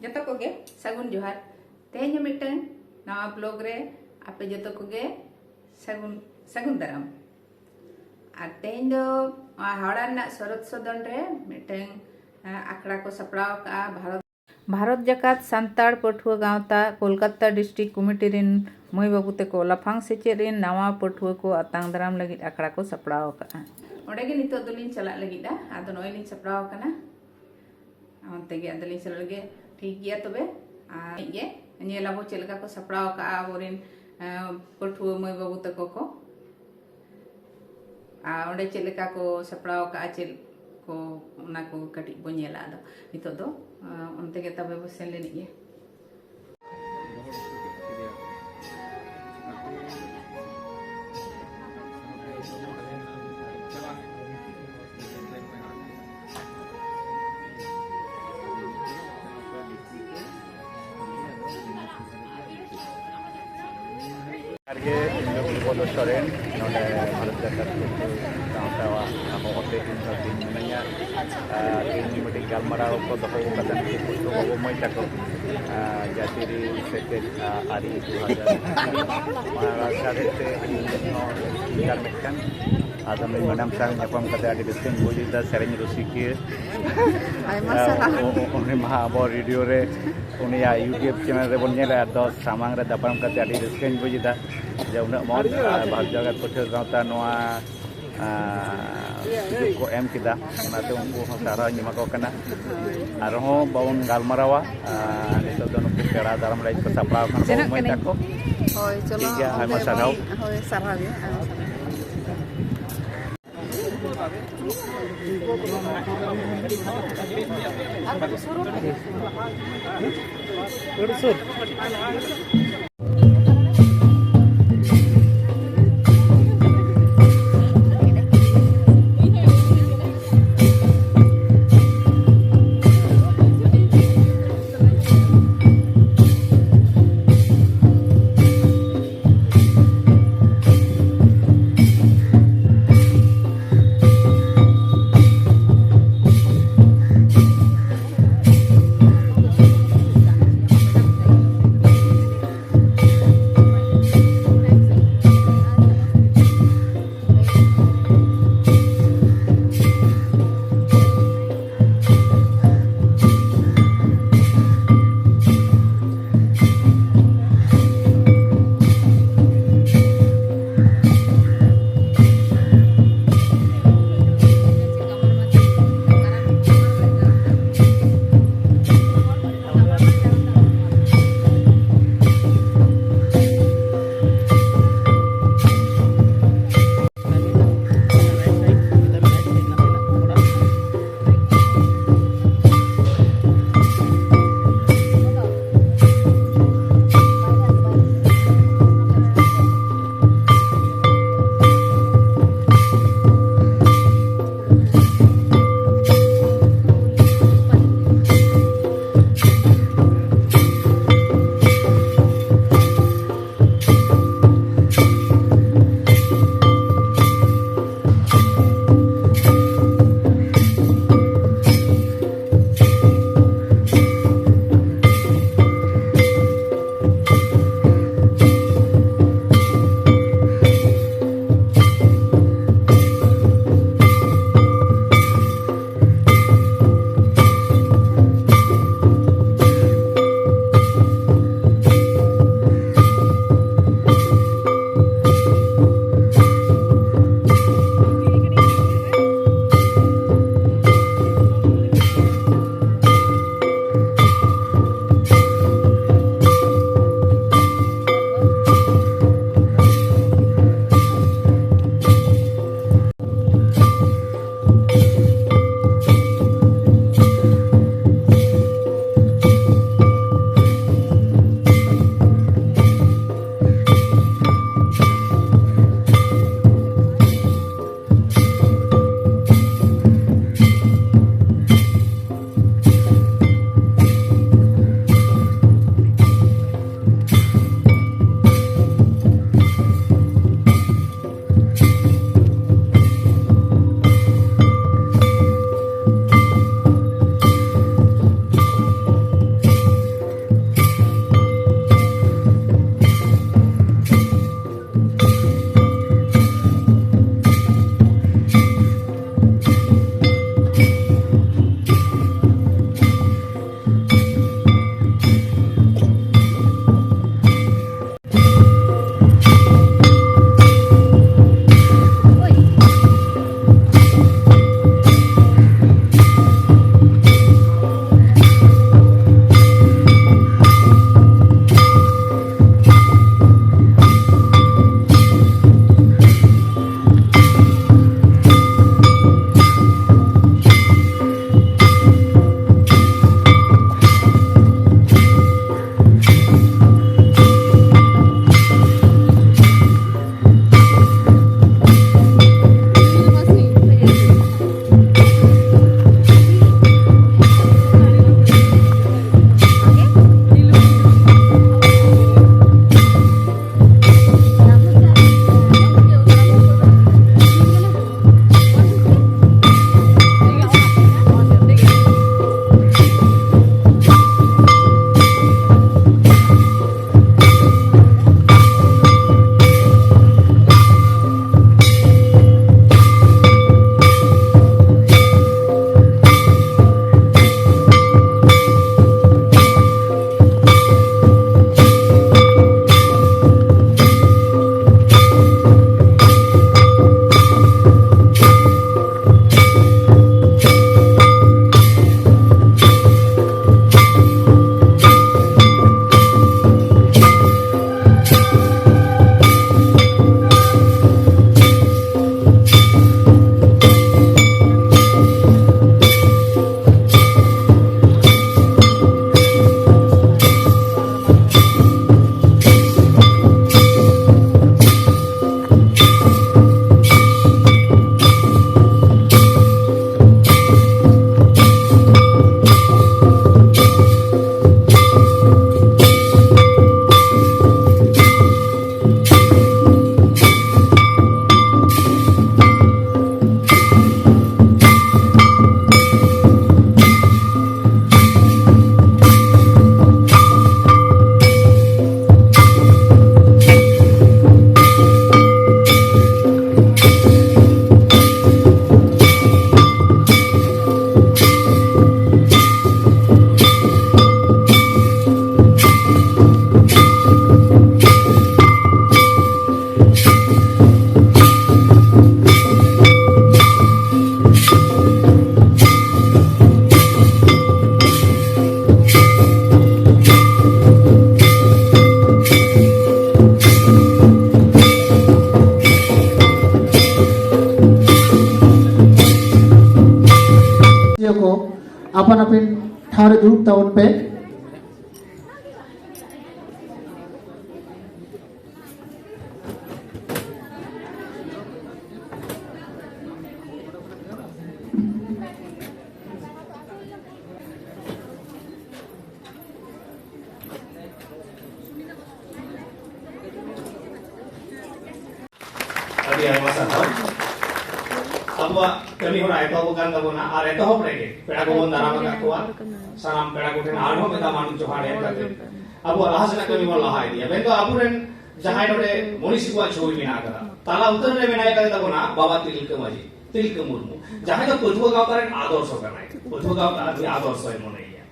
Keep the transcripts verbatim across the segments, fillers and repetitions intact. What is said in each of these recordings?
ᱡᱚᱛᱚ ᱠᱚᱜᱮ ᱥᱟᱹᱜᱩᱱ ᱡᱚᱦᱟᱨ᱾ ᱛᱮᱦᱮᱧ ᱦᱚᱸ ᱢᱤᱫᱴᱟᱝ ᱱᱟᱣᱟ ᱵᱞᱚᱜ ᱨᱮ ᱟᱯᱮ ᱡᱚᱛᱚ ᱠᱚᱜᱮ ᱥᱟᱹᱜᱩᱱ, ᱥᱟᱹᱜᱩᱱ ᱫᱟᱨᱟᱢ᱾ ᱟᱨ ᱛᱮᱦᱮᱧ ᱫᱚ, ᱟ, ᱦᱟᱣᱲᱟ ᱨᱮᱱᱟᱜ ᱥᱚᱨᱚᱫ ᱥᱚᱫᱚᱱ ᱨᱮ ᱢᱤᱫᱴᱟᱝ, ᱟ, ᱟᱠᱷᱲᱟ ᱠᱚ ᱥᱟᱯᱲᱟᱣ ᱟᱠᱟᱫᱼᱟ ᱵᱷᱟᱨᱚᱛ, ᱵᱷᱟᱨᱚᱛ ᱡᱟᱠᱟᱛ ᱥᱟᱱᱛᱟᱲ ᱯᱟᱹᱴᱷᱩᱣᱟᱹ ᱜᱟᱶᱛᱟ ᱠᱳᱞᱠᱟᱛᱟ ᱰᱤᱥᱴᱨᱤᱠᱴ ᱠᱚᱢᱤᱴᱤ ᱨᱮᱱ ᱢᱟᱹᱭ ᱵᱟᱹᱵᱩ ᱛᱮᱠᱚ ᱞᱟᱯᱷᱟᱝ ᱥᱮᱪᱮᱫ ᱨᱮᱱ ᱱᱟᱣᱟ ᱯᱟᱹᱴᱷᱩᱣᱟᱹ ᱠᱚ ᱟᱛᱟᱝ ᱫᱟᱨᱟᱢ ᱞᱟᱹᱜᱤᱫ ᱟᱠᱷᱲᱟ ᱠᱚ ᱥᱟᱯᱲᱟᱣ ᱟᱠᱟᱫᱼᱟ᱾ ᱚᱸᱰᱮ ᱜᱮ ᱱᱤᱛᱚᱜ ᱫᱚᱞᱤᱧ ᱪᱟᱞᱟᱜ ᱞᱟᱹᱜᱤᱫᱼᱟ᱾ ᱟᱫᱚ ᱱᱚᱜᱼᱚᱭ ᱞᱤᱧ ᱥᱟᱯᱲᱟᱣ ᱟᱠᱟᱱᱟ᱾ ᱚᱱᱛᱮ ᱜᱮ ᱟᱫᱚ ᱞᱤᱧ ᱥᱮᱱᱚᱜ ᱞᱟᱹᱜᱤᱫ᱾ ᱴᱷᱤᱠ ᱜᱮᱭᱟ ᱛᱚᱵᱮ, ᱟᱨ ᱜᱮ ᱧᱮᱞ ᱟᱵᱚ ᱪᱮᱫ ᱞᱮᱠᱟ ᱠᱚ ᱥᱟᱯᱲᱟᱣ ᱟᱠᱟᱫᱼᱟ ᱟᱵᱚᱨᱮᱱ, ᱮᱸ, ᱯᱟᱹᱴᱷᱩᱣᱟᱹ ᱢᱟᱹᱭ ᱵᱟᱹᱵᱩ ᱛᱟᱠᱚ ᱠᱚ᱾ ᱟᱨ ᱚᱸᱰᱮ ᱪᱮᱫ ᱞᱮᱠᱟ ᱠᱚ ᱥᱟᱯᱲᱟᱣ ᱟᱠᱟᱫᱼᱟ, ᱪᱮᱫ ᱠᱚ, ᱚᱱᱟ ᱠᱚ ᱠᱟᱹᱴᱤᱡ ᱵᱚ ᱧᱮᱞᱟ᱾ ᱟᱫᱚ ᱱᱤᱛᱚᱜ ᱫᱚ, ᱮᱸ, ᱚᱱᱛᱮ ᱜᱮ ᱛᱚᱵᱮ ᱵᱚ ᱥᱮᱱ ᱞᱮᱱᱤᱡ ᱜᱮ᱾ ᱡᱚᱦᱟᱨ ᱜᱮ, ᱤᱧ ᱫᱚ ᱜᱩᱨᱩᱯᱚᱫᱚ ᱥᱚᱨᱮᱱ, ᱱᱚᱰᱮ ᱵᱷᱟᱨᱚᱛ ᱡᱟᱠᱟᱛ ᱯᱟᱹᱴᱷᱩᱣᱟᱹ ᱜᱟᱶᱛᱟᱣᱟᱜ ᱦᱚᱦᱚᱛᱮ ᱤᱧ ᱫᱚ ᱛᱮᱦᱮᱧ ᱢᱤᱱᱟᱹᱧᱟ᱾ ᱟᱨ ᱛᱮᱦᱮᱧ ᱢᱤᱫᱴᱤᱡ ᱜᱟᱞᱢᱟᱨᱟᱣ ᱠᱚ ᱫᱚᱦᱚ ᱟᱠᱟᱫᱟ ᱱᱩᱠᱩ ᱯᱟᱹᱴᱷᱩᱣᱟᱹ ᱵᱟᱹᱵᱩ ᱢᱟᱹᱭ ᱛᱟᱠᱚ, ᱟᱨ ᱡᱟᱹᱛᱤᱭᱟᱹᱨᱤ ᱥᱮᱪᱮᱫ, ᱟᱨ ᱟᱹᱨᱤ ᱫᱩ ᱦᱟᱡᱟᱨ ᱚᱱᱟ ᱥᱟᱶᱛᱮ ᱤᱧ ᱦᱚᱸ ᱥᱯᱤᱠᱟᱨ ᱢᱤᱫᱴᱟᱝ᱾ ᱟᱫᱚ ᱱᱩᱭ ᱢᱮᱰᱟᱢ ᱥᱟᱶ ᱧᱟᱯᱟᱢ ᱠᱟᱛᱮ ᱟᱹᱰᱤ ᱨᱟᱹᱥᱠᱟᱹᱧ ᱵᱩᱡ ᱮᱫᱟ, ᱥᱮᱨᱮᱧ ᱨᱩᱥᱤᱠᱤᱭᱟᱹ᱾ ᱟᱭᱢᱟ ᱟᱨ ᱥᱟᱨᱦᱟᱣ᱾ ᱩ-, ᱩ-, ᱩᱱᱤ ᱢᱟ ᱟᱵᱚ ᱨᱮᱰᱤᱭᱳ ᱨᱮ ᱩᱱᱤᱭᱟᱜ YouTube ᱪᱮᱱᱮᱞ ᱨᱮᱵᱚᱱ ᱧᱮᱞᱟ, ᱟᱫᱚ ᱥᱟᱢᱟᱝ ᱨᱮ ᱧᱟᱯᱟᱢ ᱠᱟᱛᱮ ᱟᱹᱰᱤ ᱨᱟᱹᱥᱠᱟᱹᱧ ᱵᱩᱡ ᱮᱫᱟ ᱡᱮ ᱩᱱᱟᱹᱜ ᱢᱚᱡᱽ, ᱟᱨ ᱵᱷᱟᱨᱚᱛ ᱡᱟᱠᱟᱛ ᱯᱟᱹᱴᱷᱩᱣᱟᱹ ᱜᱟᱶᱛᱟ ᱱᱚᱣᱟ, ᱟᱨ, ᱥᱩᱡᱳᱜᱽ ᱠᱚ ᱮᱢ ᱠᱮᱫᱟ, ᱚᱱᱟᱛᱮ ᱩᱱᱠᱩ ᱦᱚᱸ ᱥᱟᱨᱦᱟᱣ ᱤᱧ ᱮᱢᱟ ᱠᱚ ᱠᱟᱱᱟ᱾ ᱟᱨᱦᱚᱸ ᱵᱟᱵᱚᱱ ᱜᱟᱞᱢᱟᱨᱟᱣᱟ, ᱟᱨ ᱱᱤᱛᱚᱜ ᱫᱚ ᱱᱩᱠᱩ ᱯᱮᱲᱟ ᱫᱟᱨᱟᱢ ᱞᱟᱹᱜᱤᱫ ᱠᱚ ᱥᱟᱯᱲᱟᱣ ᱠᱟᱱᱟ ᱥᱮᱱᱚᱜ ᱵᱟᱹᱵᱩ ᱢᱟᱹᱭ ᱠᱟᱹᱱᱟᱹᱧ᱾ ᱛᱟᱠᱚ᱾ ᱦᱳᱭ, ᱪᱚᱞᱚ, ᱴᱷᱤᱠ ᱜᱮᱭᱟ, ᱟᱭᱢᱟ ᱥᱟᱨᱦᱟᱣ᱾ ᱦᱳᱭ, ᱥᱟᱨᱦᱟᱣ ᱜᱮ, ᱟᱭᱢᱟ ᱥᱟᱨᱦᱟᱣ᱾ ᱟᱹᱵᱤᱱ ᱴᱷᱟᱶ ᱨᱮ ᱫᱩᱲᱩᱵ ᱛᱟᱵᱚᱱ ᱯᱮ᱾ ᱟᱹᱰᱤ ᱟᱭᱢᱟ ᱥᱟᱨᱦᱟᱣ᱾ ᱟᱵᱚᱣᱟᱜ ᱠᱟᱹᱢᱤ ᱦᱚᱨᱟ ᱮᱛᱚᱦᱚᱵ ᱟᱠᱟᱱ ᱛᱟᱵᱚᱱᱟ ᱟᱨ ᱮᱛᱚᱦᱚᱵ ᱨᱮᱜᱮ ᱯᱮᱲᱟ ᱠᱚᱵᱚᱱ ᱫᱟᱨᱟᱢ ᱟᱠᱟᱫ ᱠᱚᱣᱟ᱾ ᱥᱟᱱᱟᱢ ᱯᱮᱲᱟ ᱠᱚᱴᱷᱮᱱ ᱟᱨᱦᱚᱸ ᱢᱤᱫ ᱫᱷᱟᱣ ᱢᱟᱹᱱ ᱡᱚᱦᱟᱨ ᱮᱢ ᱠᱟᱛᱮ ᱟᱵᱚᱣᱟᱜ ᱞᱟᱦᱟ ᱥᱮᱱᱟᱜ ᱠᱟᱹᱢᱤ ᱵᱚᱱ ᱞᱟᱦᱟ ᱤᱫᱤᱭᱟ᱾ ᱢᱮᱱᱫᱚ ᱟᱵᱚᱨᱮᱱ ᱡᱟᱦᱟᱸᱭ ᱱᱚᱰᱮ ᱢᱚᱱᱤᱥᱤ ᱠᱚᱣᱟᱜ ᱪᱷᱚᱵᱤ ᱢᱮᱱᱟᱜ ᱟᱠᱟᱫᱟ, ᱛᱟᱞᱟ ᱩᱛᱟᱹᱨ ᱨᱮ ᱢᱮᱱᱟᱭ ᱟᱠᱟᱫᱮ ᱛᱟᱵᱚᱱᱟ ᱵᱟᱵᱟ ᱛᱤᱞᱠᱟᱹ ᱢᱟᱹᱡᱷᱤ, ᱛᱤᱞᱠᱟᱹ ᱢᱩᱨᱢᱩ, ᱡᱟᱦᱟᱸᱭ ᱫᱚ ᱯᱟᱹᱴᱷᱩᱣᱟᱹ ᱜᱟᱶᱛᱟ ᱨᱮᱱ ᱟᱫᱚᱨᱥᱚ ᱠᱟᱱᱟᱭ, ᱯᱟᱹᱴᱷᱩᱣᱟᱹ ᱜᱟᱶᱛᱟ ᱨᱮᱱ ᱟᱫᱚᱨᱥᱚᱭ ᱢᱚᱱᱮᱭᱮᱭᱟ᱾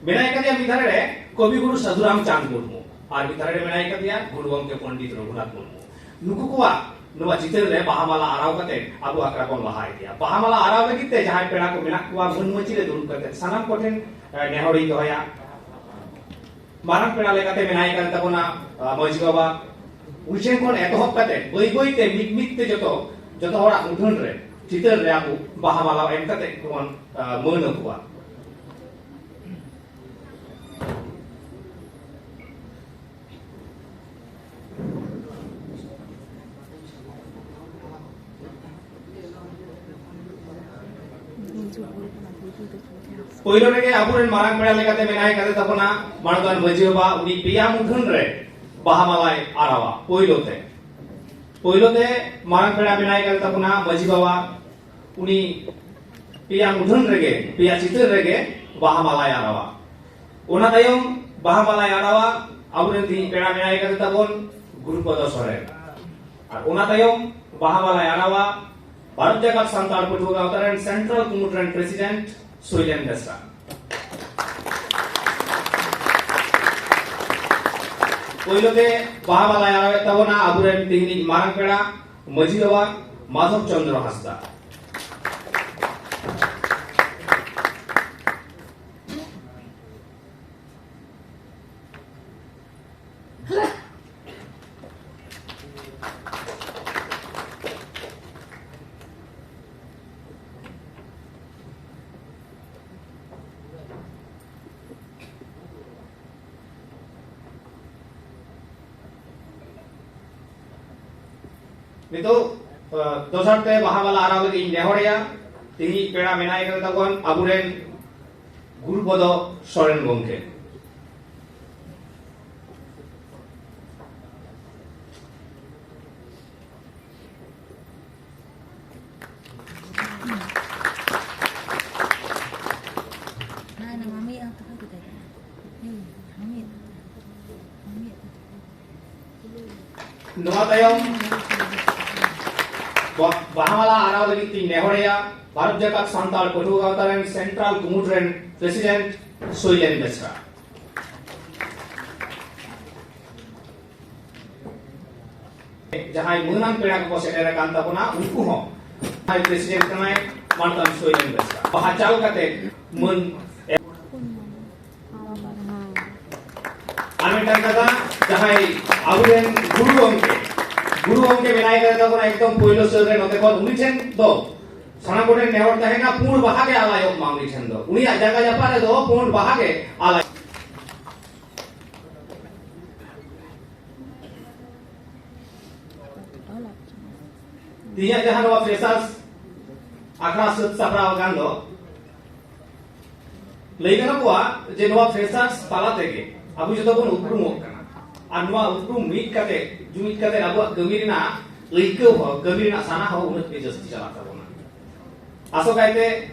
ᱢᱮᱱᱟᱭ ᱠᱟᱫᱮᱭᱟ ᱢᱤᱫ ᱫᱷᱟᱨᱮ ᱨᱮ ᱠᱚᱵᱤ ᱜᱩᱨᱩ ᱥᱟᱹᱫᱷᱩ ᱨᱟᱢᱪᱟᱸᱫᱽ ᱢᱩᱨᱢᱩ, ᱟᱨ ᱢᱤᱫ ᱫᱷᱟᱨᱮ ᱨᱮ ᱢᱮᱱᱟᱭ ᱠᱟᱫᱮᱭᱟ ᱜᱩᱨᱩ ᱜᱚᱢᱠᱮ ᱯᱚᱱᱰᱤᱛ ᱨᱚᱜᱷᱩᱱᱟᱛᱷ ᱢᱩᱨᱢᱩ᱾ ᱱᱩᱠᱩ ᱠᱚᱣᱟᱜ ᱱᱚᱣᱟ ᱪᱤᱛᱟᱹᱨ ᱨᱮ ᱵᱟᱦᱟ ᱢᱟᱞᱟ ᱟᱨᱟᱣ ᱠᱟᱛᱮ ᱟᱵᱚ ᱟᱠᱷᱲᱟ ᱵᱚᱱ ᱞᱟᱦᱟ ᱤᱫᱤᱭᱟ᱾ ᱵᱟᱦᱟ ᱢᱟᱞᱟ ᱟᱨᱟᱣ ᱞᱟᱹᱜᱤᱫ ᱛᱮ ᱡᱟᱦᱟᱸᱭ ᱯᱮᱲᱟ ᱠᱚ ᱢᱮᱱᱟᱜ ᱠᱚᱣᱟ, ᱢᱟᱹᱱ ᱢᱟᱹᱪᱤ ᱨᱮ ᱫᱩᱲᱩᱵ ᱠᱟᱛᱮ ᱥᱟᱱᱟᱢ ᱠᱚᱴᱷᱮᱱ, ᱮ, ᱱᱮᱦᱚᱨᱤᱧ ᱫᱚᱦᱚᱭᱟ᱾ ᱢᱟᱨᱟᱝ ᱯᱮᱲᱟ ᱞᱮᱠᱟᱛᱮ ᱢᱮᱱᱟᱭ ᱠᱟᱱ ᱛᱟᱵᱚᱱᱟ, ᱟ, ᱢᱟᱹᱡᱷᱤ ᱵᱟᱵᱟ᱾ ᱩᱱᱤ ᱴᱷᱮᱱ ᱠᱷᱚᱱ ᱮᱛᱚᱦᱚᱵ ᱠᱟᱛᱮ ᱵᱟᱹᱭ ᱵᱟᱹᱭ ᱛᱮ ᱢᱤᱫ ᱢᱤᱫ ᱛᱮ ᱡᱚᱛᱚ, ᱡᱚᱛᱚ ᱦᱚᱲᱟᱜ ᱢᱩᱴᱷᱟᱹᱱ ᱨᱮ, ᱪᱤᱛᱟᱹᱨ ᱨᱮ ᱟᱵᱚ ᱵᱟᱦᱟ ᱢᱟᱞᱟ ᱮᱢ ᱠᱟᱛᱮ ᱵᱚᱱ, ᱟ, ᱢᱟᱹᱱ ᱟᱠᱚᱣᱟ᱾ ᱯᱳᱭᱞᱳ ᱨᱮᱜᱮ ᱟᱵᱚᱨᱮᱱ ᱢᱟᱨᱟᱝ ᱯᱮᱲᱟ ᱞᱮᱠᱟᱛᱮ ᱢᱮᱱᱟᱭ ᱠᱟᱫᱮ ᱛᱟᱵᱚᱱᱟ ᱢᱟᱱᱚᱛᱟᱱ ᱢᱟᱹᱡᱷᱤ ᱵᱟᱵᱟ, ᱩᱱᱤ ᱯᱮᱭᱟ ᱢᱩᱴᱷᱟᱹᱱ ᱨᱮ ᱵᱟᱦᱟ ᱢᱟᱞᱟᱭ ᱟᱨᱟᱣᱟ᱾ ᱯᱳᱭᱞᱳ ᱛᱮ, ᱯᱳᱭᱞᱳ ᱛᱮ ᱢᱟᱨᱟᱝ ᱯᱮᱲᱟ ᱢᱮᱱᱟᱭ ᱠᱟᱫᱮ ᱛᱟᱵᱚᱱᱟ ᱢᱟᱹᱡᱷᱤ ᱵᱟᱵᱟ, ᱩᱱᱤ ᱯᱮᱭᱟ ᱢᱩᱴᱷᱟᱹᱱ ᱨᱮᱜᱮ, ᱯᱮᱭᱟ ᱪᱤᱛᱟᱹᱨ ᱨᱮᱜᱮ ᱵᱟᱦᱟ ᱢᱟᱞᱟᱭ ᱟᱨᱟᱣᱟ᱾ ᱚᱱᱟ ᱛᱟᱭᱚᱢ ᱵᱟᱦᱟ ᱢᱟᱞᱟᱭ ᱟᱨᱟᱣᱟ ᱟᱵᱚᱨᱮᱱ ᱛᱤᱦᱤᱧ ᱯᱮᱲᱟ ᱢᱮᱱᱟᱭ ᱠᱟᱫᱮ ᱛᱟᱵᱚᱱ ᱜᱩᱨᱩᱯᱚᱫᱚ ᱥᱚᱨᱮᱱ᱾ ᱟᱨ ᱚᱱᱟ ᱛᱟᱭᱚᱢ ᱵᱟᱦᱟ ᱢᱟᱞᱟᱭ ᱟᱨᱟᱣᱟ ᱵᱷᱟᱨᱚᱛ ᱡᱟᱠᱟᱛ ᱥᱟᱱᱛᱟᱲ ᱯᱟᱹᱴᱷᱩᱣᱟᱹ ᱜᱟᱶᱛᱟ ᱨᱮᱱ ᱥᱮᱱᱴᱨᱟᱞ ᱠᱩᱢᱩᱴ ᱨᱮᱱ ᱯᱨᱮᱥᱤᱰᱮᱱᱴ ᱥᱩᱭᱞᱮᱱ ᱵᱮᱥᱨᱟ᱾ ᱯᱳᱭᱞᱳ ᱛᱮ ᱵᱟᱦᱟ ᱢᱟᱞᱟᱭ ᱟᱨᱟᱣᱮᱫ ᱛᱟᱵᱚᱱᱟ ᱟᱵᱚᱨᱮᱱ ᱛᱤᱦᱤᱧᱤᱡ ᱢᱟᱨᱟᱝ ᱯᱮᱲᱟ ᱢᱟᱹᱡᱷᱤ ᱵᱟᱵᱟ ᱢᱟᱫᱷᱚᱵ ᱪᱚᱸᱫᱽᱨᱚ ᱦᱟᱸᱥᱫᱟ᱾ ᱱᱤᱛᱚᱜ, ᱟ, ᱫᱚᱥᱟᱨ ᱛᱮ ᱵᱟᱦᱟ ᱢᱟᱞᱟ ᱟᱨᱟᱣ ᱞᱟᱹᱜᱤᱫ ᱤᱧ ᱱᱮᱦᱚᱨᱮᱭᱟ᱾ ᱛᱮᱦᱮᱧ ᱯᱮᱲᱟ ᱢᱮᱱᱟᱭ ᱠᱟᱱ ᱛᱟᱵᱚᱱ ᱟᱵᱚᱨᱮᱱ ᱜᱩᱨᱩᱯᱚᱫᱚ ᱥᱚᱨᱮᱱ ᱜᱚᱢᱠᱮ᱾ ᱱᱚᱣᱟ ᱛᱟᱭᱚᱢ ᱵᱟ-, ᱵᱟᱦᱟ ᱢᱟᱞᱟ ᱟᱨᱟᱣ ᱞᱟᱹᱜᱤᱫ ᱛᱤᱧ ᱱᱮᱦᱚᱨᱮᱭᱟ ᱵᱷᱟᱨᱚᱛ ᱡᱟᱠᱟᱛ ᱥᱟᱱᱛᱟᱲ ᱯᱟᱹᱴᱷᱩᱣᱟᱹ ᱜᱟᱶᱛᱟ ᱨᱮᱱ ᱥᱮᱱᱴᱨᱟᱞ ᱠᱩᱢᱩᱴ ᱨᱮᱱ ᱯᱨᱮᱥᱤᱰᱮᱱᱴ ᱥᱳᱭᱞᱮᱱ ᱵᱮᱥᱨᱟ᱾ ᱡᱟᱦᱟᱸᱭ ᱢᱟᱹᱱᱟᱱ ᱯᱮᱲᱟ ᱠᱚᱠᱚ ᱥᱮᱴᱮᱨ ᱟᱠᱟᱱ ᱛᱟᱵᱚᱱᱟ, ᱩᱱᱠᱩ ᱦᱚᱸ᱾ ᱡᱟᱦᱟᱸᱭ ᱯᱨᱮᱥᱤᱰᱮᱱᱴ ᱠᱟᱱᱟᱭ, ᱢᱟᱱᱚᱛᱟᱱ ᱥᱳᱭᱞᱮᱱ ᱵᱮᱥᱨᱟ᱾ ᱵᱟᱦᱟ ᱪᱟᱞ ᱠᱟᱛᱮ ᱢᱟᱹᱱ ᱮᱢ᱾ ᱟᱨ ᱢᱤᱫᱴᱟᱝ ᱠᱟᱛᱷᱟ, ᱡᱟᱦᱟᱸᱭ ᱟᱵᱚᱨᱮᱱ ᱜᱩᱨᱩ ᱜᱚᱢᱠᱮ, ᱜᱩᱨᱩ ᱜᱚᱢᱠᱮ ᱢᱮᱱᱟᱭ ᱠᱟᱱ ᱛᱟᱵᱚᱱᱟ ᱮᱠᱫᱚᱢ ᱯᱳᱭᱞᱳ ᱥᱟᱹᱨ ᱨᱮ, ᱱᱚᱛᱮ ᱠᱷᱚᱱ ᱩᱱᱤ ᱴᱷᱮᱱ ᱫᱚ ᱥᱟᱱᱟᱢ ᱠᱚᱴᱷᱮᱱ ᱱᱮᱦᱚᱨ ᱛᱟᱦᱮᱱᱟ, ᱯᱩᱸᱰ ᱵᱟᱦᱟ ᱜᱮ ᱟᱞᱟᱭᱚᱜ ᱢᱟ ᱩᱱᱤ ᱴᱷᱮᱱ ᱫᱚ᱾ ᱩᱱᱤᱭᱟᱜ ᱡᱟᱸᱜᱟ ᱡᱟᱯᱟᱜ ᱨᱮᱫᱚ ᱯᱩᱸᱰ ᱵᱟᱦᱟ ᱜᱮ ᱟᱞᱟᱭ᱾ ᱛᱮᱦᱮᱧᱟᱜ ᱡᱟᱦᱟᱸ ᱱᱚᱣᱟ ᱯᱷᱨᱮᱥᱟᱨᱥ ᱟᱠᱷᱲᱟ ᱥᱟᱹᱛ ᱥᱟᱯᱲᱟᱣ ᱟᱠᱟᱱ ᱫᱚ, ᱞᱟᱹᱭ ᱜᱟᱱᱚᱜᱼᱟ ᱡᱮ ᱱᱚᱣᱟ ᱯᱷᱨᱮᱥᱟᱨᱥ ᱛᱟᱞᱟ ᱛᱮᱜᱮ ᱟᱵᱚ ᱡᱚᱛᱚ ᱵᱚᱱ ᱩᱯᱨᱩᱢᱚᱜ ᱠᱟᱱᱟ᱾ ᱟᱨ ᱱᱚᱣᱟ ᱩᱯᱨᱩᱢ ᱢᱤᱫ ᱠᱟᱛᱮ, ᱡᱩᱢᱤᱫ ᱠᱟᱛᱮ ᱟᱵᱚᱣᱟᱜ ᱠᱟᱹᱢᱤ ᱨᱮᱱᱟᱜ ᱟᱹᱭᱠᱟᱹᱣ ᱦᱚᱸ, ᱠᱟᱹᱢᱤ ᱨᱮᱱᱟᱜ ᱥᱟᱱᱟ ᱦᱚᱸ ᱩᱱᱟᱹᱜ ᱜᱮ ᱡᱟᱹᱥᱛᱤ ᱪᱟᱞᱟᱜ ᱛᱟᱵᱚᱱᱟ᱾ ᱟᱥᱚᱠᱟᱭᱛᱮ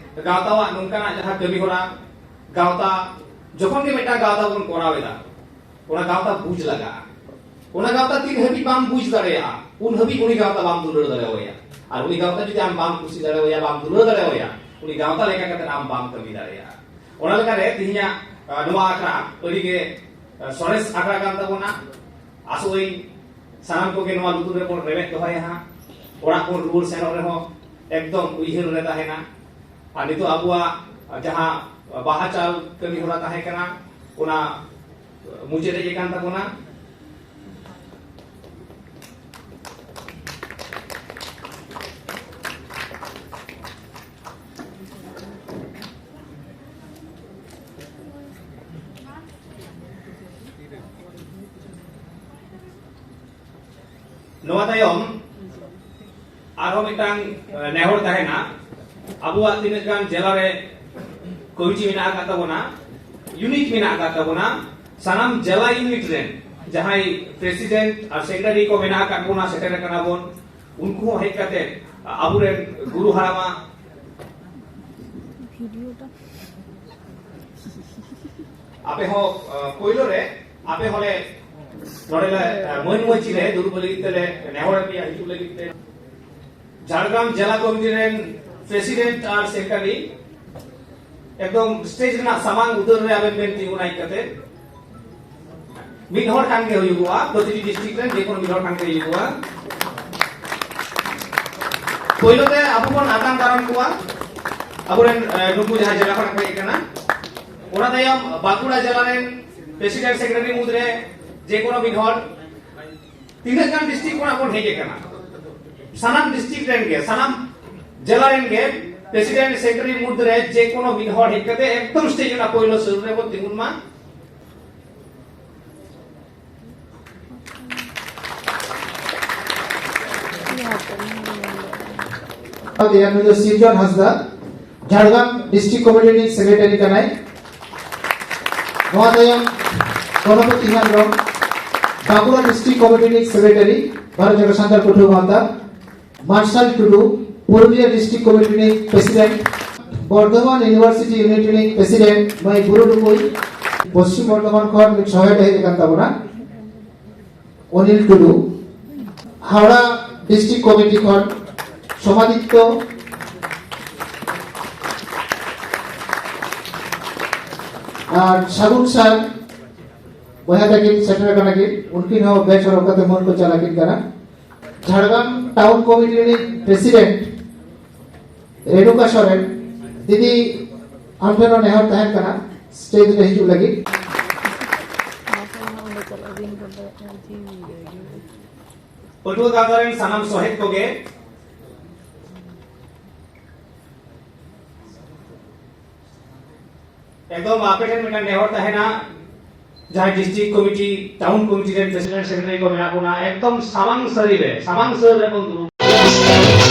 ᱜᱟᱶᱛᱟᱣᱟᱜ ᱱᱚᱝᱠᱟᱱᱟᱜ ᱡᱟᱦᱟᱸ ᱠᱟᱹᱢᱤ ᱦᱚᱨᱟ, ᱜᱟᱶᱛᱟ ᱡᱚᱠᱷᱚᱱ ᱜᱮ ᱢᱤᱫᱴᱟᱝ ᱜᱟᱶᱛᱟ ᱵᱚᱱ ᱠᱚᱨᱟᱣ ᱮᱫᱟ, ᱚᱱᱟ ᱜᱟᱶᱛᱟ ᱵᱩᱡᱽ ᱞᱟᱜᱟᱜᱼᱟ᱾ ᱚᱱᱟ ᱜᱟᱶᱛᱟ ᱛᱤᱱ ᱦᱟᱹᱵᱤᱡ ᱵᱟᱢ ᱵᱩᱡᱽ ᱫᱟᱲᱮᱭᱟᱜᱼᱟ, ᱩᱱ ᱦᱟᱹᱵᱤᱡ ᱩᱱᱤ ᱜᱟᱶᱛᱟ ᱵᱟᱢ ᱫᱩᱞᱟᱹᱲ ᱫᱟᱲᱮᱭᱟᱭᱟ᱾ ᱟᱨ ᱩᱱᱤ ᱜᱟᱶᱛᱟ ᱡᱩᱫᱤ ᱟᱢ ᱵᱟᱢ ᱠᱩᱥᱤ ᱫᱟᱲᱮᱭᱟᱭᱟ, ᱵᱟᱢ ᱫᱩᱞᱟᱹᱲ ᱫᱟᱲᱮᱭᱟᱭᱟ, ᱩᱱᱤ ᱜᱟᱶᱛᱟ ᱞᱮᱠᱟ ᱠᱟᱛᱮ ᱟᱢ ᱵᱟᱢ ᱠᱟᱹᱢᱤ ᱫᱟᱲᱮᱭᱟᱜᱼᱟ᱾ ᱚᱱᱟ ᱞᱮᱠᱟᱨᱮ ᱛᱮᱦᱮᱧᱟᱜ, ᱟ, ᱱᱚᱣᱟ ᱟᱠᱷᱲᱟ ᱟᱹᱰᱤ ᱜᱮ, ᱟ, ᱥᱚᱨᱮᱥ ᱟᱠᱷᱲᱟ ᱠᱟᱱ ᱛᱟᱵᱚᱱᱟ᱾ ᱟᱥᱚᱜ ᱟᱹᱧ ᱥᱟᱱᱟᱢ ᱠᱚᱜᱮ ᱱᱚᱣᱟ ᱞᱩᱛᱩᱨ ᱨᱮᱵᱚᱱ ᱨᱮᱵᱮᱫ ᱫᱚᱦᱚᱭᱟ ᱦᱟᱸᱜ᱾ ᱚᱲᱟᱜ ᱵᱚᱱ ᱨᱩᱣᱟᱹᱲ ᱥᱮᱱᱚᱜ ᱨᱮᱦᱚᱸ ᱮᱠᱫᱚᱢ ᱩᱭᱦᱟᱹᱨ ᱨᱮ ᱛᱟᱦᱮᱱᱟ᱾ ᱟᱨ ᱱᱤᱛᱚᱜ ᱟᱵᱚᱣᱟᱜ ᱡᱟᱦᱟᱸ ᱵᱟᱦᱟ ᱪᱟᱞ ᱠᱟᱹᱢᱤ ᱦᱚᱨᱟ ᱛᱟᱦᱮᱸ ᱠᱟᱱᱟ, ᱚᱱᱟ ᱢᱩᱪᱟᱹᱫ ᱦᱮᱡ ᱟᱠᱟᱱ ᱛᱟᱵᱚᱱᱟ᱾ ᱱᱚᱣᱟ ᱛᱟᱭᱚᱢ ᱟᱨᱦᱚᱸ ᱢᱤᱫᱴᱟᱝ ᱱᱮᱦᱚᱨ ᱛᱟᱦᱮᱱᱟ, ᱟᱵᱚᱣᱟᱜ ᱛᱤᱱᱟᱹᱜ ᱜᱟᱱ ᱡᱮᱞᱟ ᱨᱮ ᱠᱚᱢᱤᱴᱤ ᱢᱮᱱᱟᱜ ᱟᱠᱟᱫ ᱛᱟᱵᱚᱱᱟ, ᱤᱭᱩᱱᱤᱴ ᱢᱮᱱᱟᱜ ᱟᱠᱟᱫ ᱛᱟᱵᱚᱱᱟ, ᱥᱟᱱᱟᱢ ᱡᱮᱞᱟ ᱤᱭᱩᱱᱤᱴ ᱨᱮᱱ ᱡᱟᱦᱟᱸᱭ ᱯᱨᱮᱥᱤᱰᱮᱱᱴ ᱟᱨ ᱥᱮᱠᱨᱮᱴᱟᱨᱤ ᱠᱚ ᱢᱮᱱᱟᱜ ᱟᱠᱟᱫ ᱵᱚᱱᱟ, ᱥᱮᱴᱮᱨ ᱟᱠᱟᱱᱟ ᱵᱚᱱ, ᱩᱱᱠᱩ ᱦᱚᱸ ᱦᱮᱡ ᱠᱟᱛᱮ ᱟᱵᱚᱨᱮᱱ ᱜᱩᱨᱩ ᱦᱟᱲᱟᱢᱟᱜ ᱟᱯᱮ ᱦᱚᱸ ᱯᱳᱭᱞᱳ ᱨᱮ ᱟᱯᱮ ᱦᱚᱸᱞᱮ ᱱᱚᱰᱮ ᱞᱮ ᱢᱟᱹᱱ ᱢᱟᱹᱪᱤ ᱞᱮ ᱫᱩᱲᱩᱵ ᱞᱟᱹᱜᱤᱫ ᱛᱮᱞᱮ ᱱᱮᱦᱚᱨ ᱯᱮᱭᱟ ᱦᱤᱡᱩᱜ ᱞᱟᱹᱜᱤᱫ ᱛᱮ᱾ ᱡᱷᱟᱲᱜᱨᱟᱢ ᱡᱮᱞᱟ ᱠᱚᱢᱤᱴᱤ ᱨᱮᱱ ᱯᱨᱮᱥᱤᱰᱮᱱᱴ ᱟᱨ ᱥᱮᱠᱨᱮᱴᱟᱨᱤ ᱮᱠᱫᱚᱢ ᱥᱴᱮᱡᱽ ᱨᱮᱱᱟᱜ ᱥᱟᱢᱟᱝ ᱩᱛᱟᱹᱨ ᱨᱮ ᱟᱵᱮᱱ ᱵᱮᱱ ᱛᱤᱸᱜᱩᱱᱟ ᱦᱮᱡ ᱠᱟᱛᱮ᱾ ᱢᱤᱫ ᱦᱚᱲ ᱠᱷᱟᱱ ᱜᱮ ᱦᱩᱭᱩᱜᱼᱟ, ᱯᱨᱚᱛᱤᱴᱤ ᱰᱤᱥᱴᱨᱤᱠᱴ ᱨᱮᱱ ᱡᱮ ᱠᱳᱱᱳ ᱢᱤᱫ ᱦᱚᱲ ᱠᱷᱟᱱ ᱜᱮ ᱦᱩᱭᱩᱜᱼᱟ᱾ ᱯᱳᱭᱞᱳ ᱛᱮ ᱟᱵᱚ ᱵᱚᱱ ᱟᱛᱟᱝ ᱫᱟᱨᱟᱢ ᱠᱚᱣᱟ ᱟᱵᱚᱨᱮᱱ ᱱᱩᱠᱩ ᱡᱟᱦᱟᱸ ᱡᱮᱞᱟ ᱠᱷᱚᱱᱟᱜ ᱠᱚ ᱦᱮᱡ ᱟᱠᱟᱱᱟ᱾ ᱚᱱᱟ ᱛᱟᱭᱚᱢ ᱵᱟᱸᱠᱩᱲᱟ ᱡᱮᱞᱟ ᱨᱮᱱ ᱯᱨᱮᱥᱤᱰᱮᱱᱴ ᱥᱮᱠᱨᱮᱴᱟᱨᱤ ᱢᱩᱫᱽᱨᱮ ᱡᱮ ᱠᱳᱱᱳ ᱢᱤᱫ ᱦᱚᱲ᱾ ᱛᱤᱱᱟᱹᱜ ᱜᱟᱱ ᱰᱤᱥᱴᱨᱤᱠᱴ ᱠᱷᱚᱱᱟᱜ ᱵᱚᱱ ᱦᱮᱡ ᱟᱠᱟᱱᱟ, ᱥᱟᱱᱟᱢ ᱰᱤᱥᱴᱨᱤᱠᱴ ᱨᱮᱱ ᱜᱮ, ᱥᱟᱱᱟᱢ ᱡᱮᱞᱟ ᱨᱮᱱ ᱜᱮ ᱯᱨᱮᱥᱤᱰᱮᱱᱴ ᱥᱮᱠᱨᱮᱴᱟᱨᱤ ᱢᱩᱫᱽᱨᱮ ᱡᱮ ᱠᱳᱱᱳ ᱢᱤᱫ ᱦᱚᱲ ᱦᱮᱡ ᱠᱟᱛᱮ ᱮᱠᱫᱚᱢ ᱥᱴᱮᱡᱽ ᱨᱮᱱᱟᱜ ᱯᱳᱭᱞᱳ ᱥᱩᱨ ᱨᱮᱵᱚᱱ ᱛᱤᱸᱜᱩᱱ ᱢᱟ᱾ ᱱᱩᱭ ᱫᱚ ᱥᱤᱨᱡᱚᱱ ᱦᱟᱸᱥᱫᱟ, ᱡᱷᱟᱲᱜᱨᱟᱢ ᱰᱤᱥᱴᱨᱤᱠᱴ ᱠᱚᱢᱤᱴᱤ ᱨᱤᱱᱤᱡ ᱥᱮᱠᱨᱮᱴᱟᱨᱤ ᱠᱟᱱᱟᱭ᱾ ᱱᱚᱣᱟ ᱛᱟᱭᱚᱢ ᱜᱚᱱᱚᱯᱚᱛᱤ ᱦᱮᱢᱵᱨᱚᱢ, ᱵᱟᱸᱠᱩᱲᱟ ᱰᱤᱥᱴᱨᱤᱠᱴ ᱠᱚᱢᱤᱴᱤ ᱨᱤᱱᱤᱡ ᱥᱮᱠᱨᱮᱴᱟᱨᱤ, ᱵᱷᱟᱨᱚᱛ ᱡᱟᱠᱟᱛ ᱥᱟᱱᱛᱟᱲ ᱯᱟᱹᱴᱷᱩᱣᱟᱹ ᱜᱟᱶᱛᱟ᱾ ᱢᱟᱨᱥᱟᱞ ᱴᱩᱰᱩ, ᱯᱩᱨᱩᱞᱤᱭᱟᱹ ᱰᱤᱥᱴᱨᱤᱠᱴ ᱠᱚᱢᱤᱴᱤ ᱨᱤᱱᱤᱡ ᱯᱨᱮᱥᱤᱰᱮᱱᱴ᱾ ᱵᱚᱨᱫᱷᱚᱢᱟᱱ ᱤᱭᱩᱱᱤᱵᱷᱟᱨᱥᱤᱴᱤ ᱤᱭᱩᱱᱤᱴ ᱨᱤᱱᱤᱡ ᱯᱨᱮᱥᱤᱰᱮᱱᱴ ᱢᱟᱹᱭ ᱵᱩᱨᱩ ᱴᱩᱠᱩᱭ᱾ ᱯᱚᱥᱪᱤᱢ ᱵᱚᱨᱫᱷᱚᱢᱟᱱ ᱠᱷᱚᱱ ᱢᱤᱫ ᱥᱚᱦᱮᱫ ᱦᱮᱡ ᱟᱠᱟᱱ ᱛᱟᱵᱚᱱᱟ, ᱚᱱᱤᱞ ᱴᱩᱰᱩ᱾ ᱦᱟᱣᱲᱟ ᱰᱤᱥᱴᱨᱤᱠᱴ ᱠᱚᱢᱤᱴᱤ ᱠᱷᱚᱱ ᱥᱳᱢᱟᱫᱤᱛᱛᱚ ᱟᱨ ᱥᱟᱹᱜᱩᱱ ᱥᱟᱨ ᱵᱚᱭᱦᱟ ᱛᱟᱹᱠᱤᱱ ᱥᱮᱴᱮᱨ ᱟᱠᱟᱱᱟ ᱠᱤᱱ, ᱩᱱᱠᱤᱱ ᱦᱚᱸ ᱵᱮᱪ ᱦᱚᱨᱚᱜ ᱠᱟᱛᱮ ᱢᱟᱹᱱ ᱠᱚ ᱪᱟᱞ ᱟᱹᱠᱤᱱ ᱠᱟᱱᱟ᱾ ᱡᱷᱟᱲᱜᱨᱟᱢ ᱴᱟᱣᱩᱱ ᱠᱚᱢᱤᱴᱤ ᱨᱤᱱᱤᱡ ᱯᱨᱮᱥᱤᱰᱮᱱᱴ ᱨᱮᱱᱩᱠᱟ ᱥᱚᱨᱮᱱ, ᱫᱤᱫᱤ, ᱟᱢ ᱴᱷᱮᱱ ᱦᱚᱸ ᱱᱮᱦᱚᱨ ᱛᱟᱦᱮᱱ ᱠᱟᱱᱟ ᱥᱴᱮᱡᱽ ᱨᱮ ᱦᱤᱡᱩᱜ ᱞᱟᱹᱜᱤᱫ᱾ ᱯᱟᱹᱴᱷᱩᱣᱟᱹ ᱜᱟᱶᱛᱟ ᱨᱮᱱ ᱥᱟᱱᱟᱢ ᱥᱚᱦᱮᱫ ᱠᱚᱜᱮ ᱮᱠᱫᱚᱢ ᱟᱯᱮ ᱴᱷᱮᱱ ᱢᱤᱫᱴᱟᱝ ᱱᱮᱦᱚᱨ ᱛᱟᱦᱮᱱᱟ, ᱡᱟᱦᱟᱸᱭ ᱰᱤᱥᱴᱨᱤᱠᱴ ᱠᱚᱢᱤᱴᱤ, ᱴᱟᱣᱩᱱ ᱠᱚᱢᱤᱴᱤ ᱨᱮᱱ ᱯᱨᱮᱥᱤᱰᱮᱱᱴ ᱥᱮᱠᱨᱮᱴᱟᱨᱤ ᱠᱚ ᱢᱮᱱᱟᱜ ᱵᱚᱱᱟ, ᱮᱠᱫᱚᱢ ᱥᱟᱢᱟᱝ ᱥᱟᱹᱨᱤ ᱨᱮ, ᱥᱟᱢᱟᱝ ᱥᱟᱹᱨ ᱨᱮᱵᱚᱱ ᱫᱩᱲᱩᱵ᱾